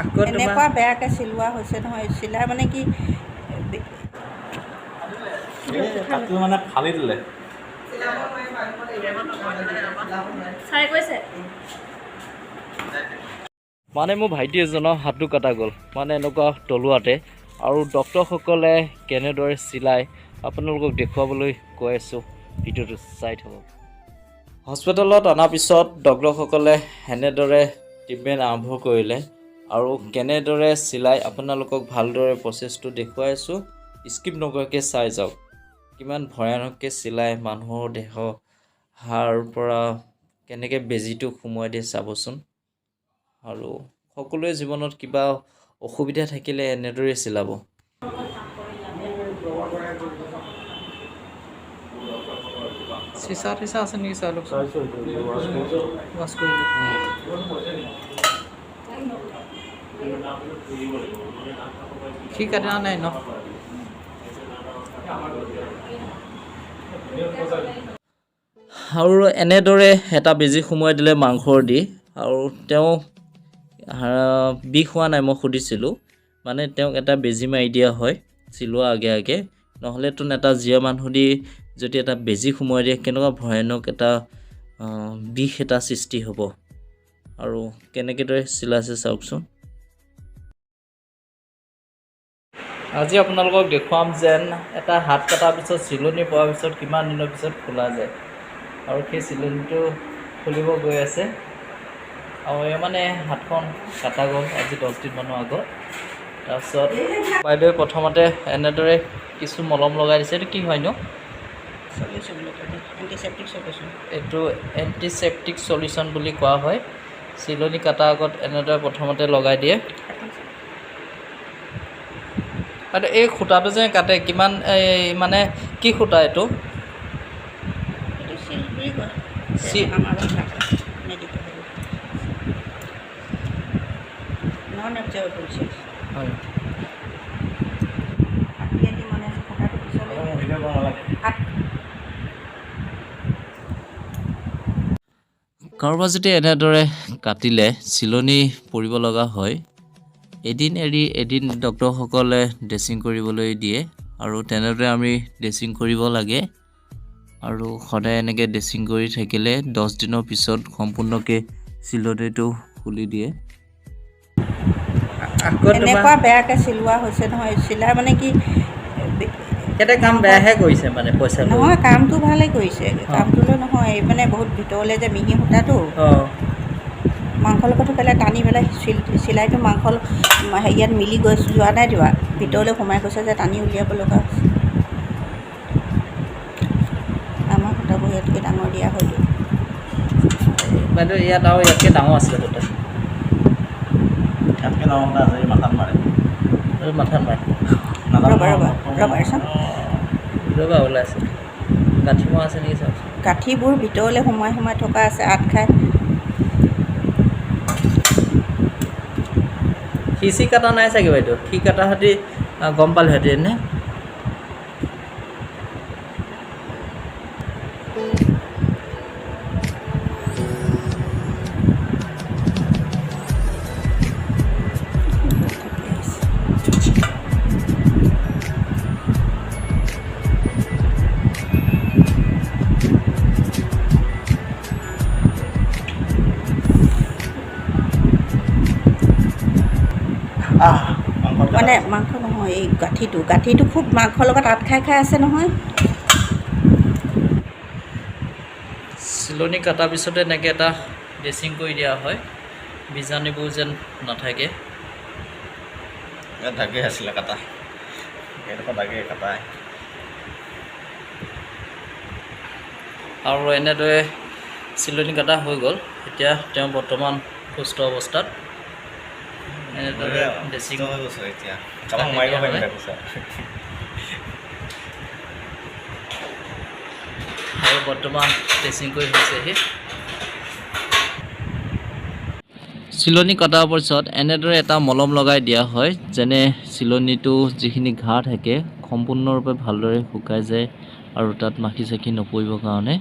আকৌ তোমাৰ এনেকুৱা বেয়াকৈ চিলোৱা হৈছে নহয়, চিলাই মানে কি। কাটিলে মানে ফালি দিলে। চাই কৈছে। মানে মোৰ ভাইটি এজনৰ হাতটো কটা গ'ল, মানে এনেকুৱা তলুৱাতে, আৰু ডক্তৰসকলে কেনেদৰে চিলায় আপোনালোকক দেখুৱাবলৈ গৈ আছোঁ। ভিডিঅ'টো চাই থাকক। হস্পিটেলত অনাৰ পিছত ডক্তৰসকলে সেনেদৰে ট্ৰিটমেণ্ট আৰম্ভ কৰিলে আৰু কেনেদৰে চিলাই আপোনালোকক ভালদৰে প্ৰচেছটো দেখুৱাই আছোঁ। স্কিপ নকৰাকৈ চাই যাওক, কিমান ভয়ানককৈ চিলাই, মানুহৰ দেহৰ হাড়ৰ পৰা কেনেকৈ বেজীটো সোমোৱাই দিয়ে চাবচোন। আৰু সকলোৱে জীৱনত কিবা অসুবিধা থাকিলে এনেদৰেই চিলাব। চিচা টিচা আছে নেকি চাই লওকচোন, ৱাছ কৰি লওক। সি কাটা নাই ন? আৰু এনেদৰে এটা বেজী সোমোৱাই দিলে মাংসৰ দি, আৰু তেওঁ বিষ হোৱা নাই, মই সুধিছিলোঁ। মানে তেওঁক এটা বেজী মাৰি দিয়া হয় চিলোৱা আগে আগে, নহ'লেতোন এটা জীয়া মানুহ দি যদি এটা বেজী সোমোৱাই দিয়ে, কেনেকুৱা ভয়ানক এটা বিষ এটা সৃষ্টি হ'ব। আৰু কেনেকৈ চিলাইছে চাওকচোন। আজি আপোনালোকক দেখুৱাম যেন এটা হাত কটাৰ পিছত চিলনি পোৱাৰ পিছত কিমান দিনৰ পিছত খোলা যায়, আৰু সেই চিলনিটো খুলিব গৈ আছে। আৰু এই মানে হাতখন কটা গ'ল আজি 10 দিনমানৰ আগত। তাৰপিছত বাইদেৱে প্ৰথমতে এনেদৰে কিছু মলম লগাই দিছে। এইটো কি হয়নো? Solution, antiseptic solution. এইটো এণ্টিছেপ্টিক চলিউশ্যন বুলি কোৱা হয়। চিলনি কটাৰ আগত এনেদৰে প্ৰথমতে লগাই দিয়ে। বাইদেউ, এই সূতাটো যে কাটে, কিমান এই মানে কি সূতা এইটো? এইটো চিল্ক বুলি কয়। আমাৰ ভাষাত মেডিকেল নন এবজৰ্বেবল চিল্ক। হয়। কাটি আনি মানে সূতাটো পিছলৈ ভিডিঅ' কৰিব নালাগে। হাত কাৰোবাৰ যদি এনেদৰে কাটিলে চিলনি পৰিব লগা হয়, এদিন এৰি এদিন ডক্তৰসকলে ড্ৰেছিং কৰিবলৈ দিয়ে, আৰু তেনেদৰে আমি ড্ৰেছিং কৰিব লাগে। আৰু সদায় এনেকৈ ড্ৰেছিং কৰি থাকিলে 10 দিনৰ পিছত সম্পূৰ্ণকৈ চিলনিটো খুলি দিয়ে। আকৌ তোমাৰ এনেকুৱা বেয়াকৈ চিলোৱা হৈছে নহয়, চিলাই মানে কি। সিহঁতে কাম বেয়াহে কৰিছে মানে পইচা লৈ। নহয়, কামটো ভালেই কৰিছে, কামটোলৈ নহয়, এই মানে বহুত ভিতৰলৈ যে মিহি সূতাটো মাংসৰ লগত পেলাই টানি পেলাই চিলাইটো মাংস হেৰিয়াত মিলি গৈ যোৱা নাই, যোৱা ভিতৰলৈ সোমাই গৈছে যে টানি উলিয়াব লগা হৈছে। আমাৰ সূতাবোৰ ইয়াতকৈ ডাঙৰ দিয়া হয়তো। বাইদেউ, ইয়াত আৰু ইয়াতকৈ ডাঙৰ আছিলে সূতা। ইয়াতকৈ ডাঙৰ সূতা আছে, এই মাথাত মাৰে। এই মাথাত মাৰে। নাজানো। ৰ'বা, ৰ'বা, ৰ'বা চাওঁ। ৰ'বা, ওলাইছে। গাঁঠি মৰা আছে নেকি চাওকচোন। গাঁঠিবোৰ ভিতৰলৈ সোমাই সোমাই থকা আছে, আঁত খাই। সি কটা নাই চাগে বাইদেউ। সি কটা সতি গম পালেহেঁতেন নে? ঠিকে আছে। আহ, মাংসত কাটা। মানে মাংস নহয়, এই গাঁঠিটো খুব মাংসৰ লগত আঁত খাই খাই আছে নহয়। চিলনি কটাৰ পিছতে এনেকৈ এটা ড্ৰেছিং কৰি দিয়া হয়, বীজাণুবোৰ যেন নাথাকে। ইয়াত দাগেই আছিলে কাটা, এইডোখৰ দাগেই কাটাই। আৰু এনেদৰে চিলনি কটা হৈ গ'ল। এতিয়া তেওঁ বৰ্তমান সুস্থ অৱস্থাত। এনেদৰে ড্ৰেছিং হৈ গৈছে এতিয়া, কাৰোবাক মাৰিব পাৰিম তাৰপিছত। আৰু বৰ্তমান ড্ৰেছিং কৰি হৈছেহি। চিলনি কটাৰ পাছত এনেদৰে এটা মলম লগাই দিয়া হয়, যেনে চিলনিটো যিখিনি ঘাঁ থাকে সম্পূৰ্ণৰূপে ভালদৰে শুকাই যায় আৰু তাত মাখি চাখি নপৰিবৰ কাৰণে।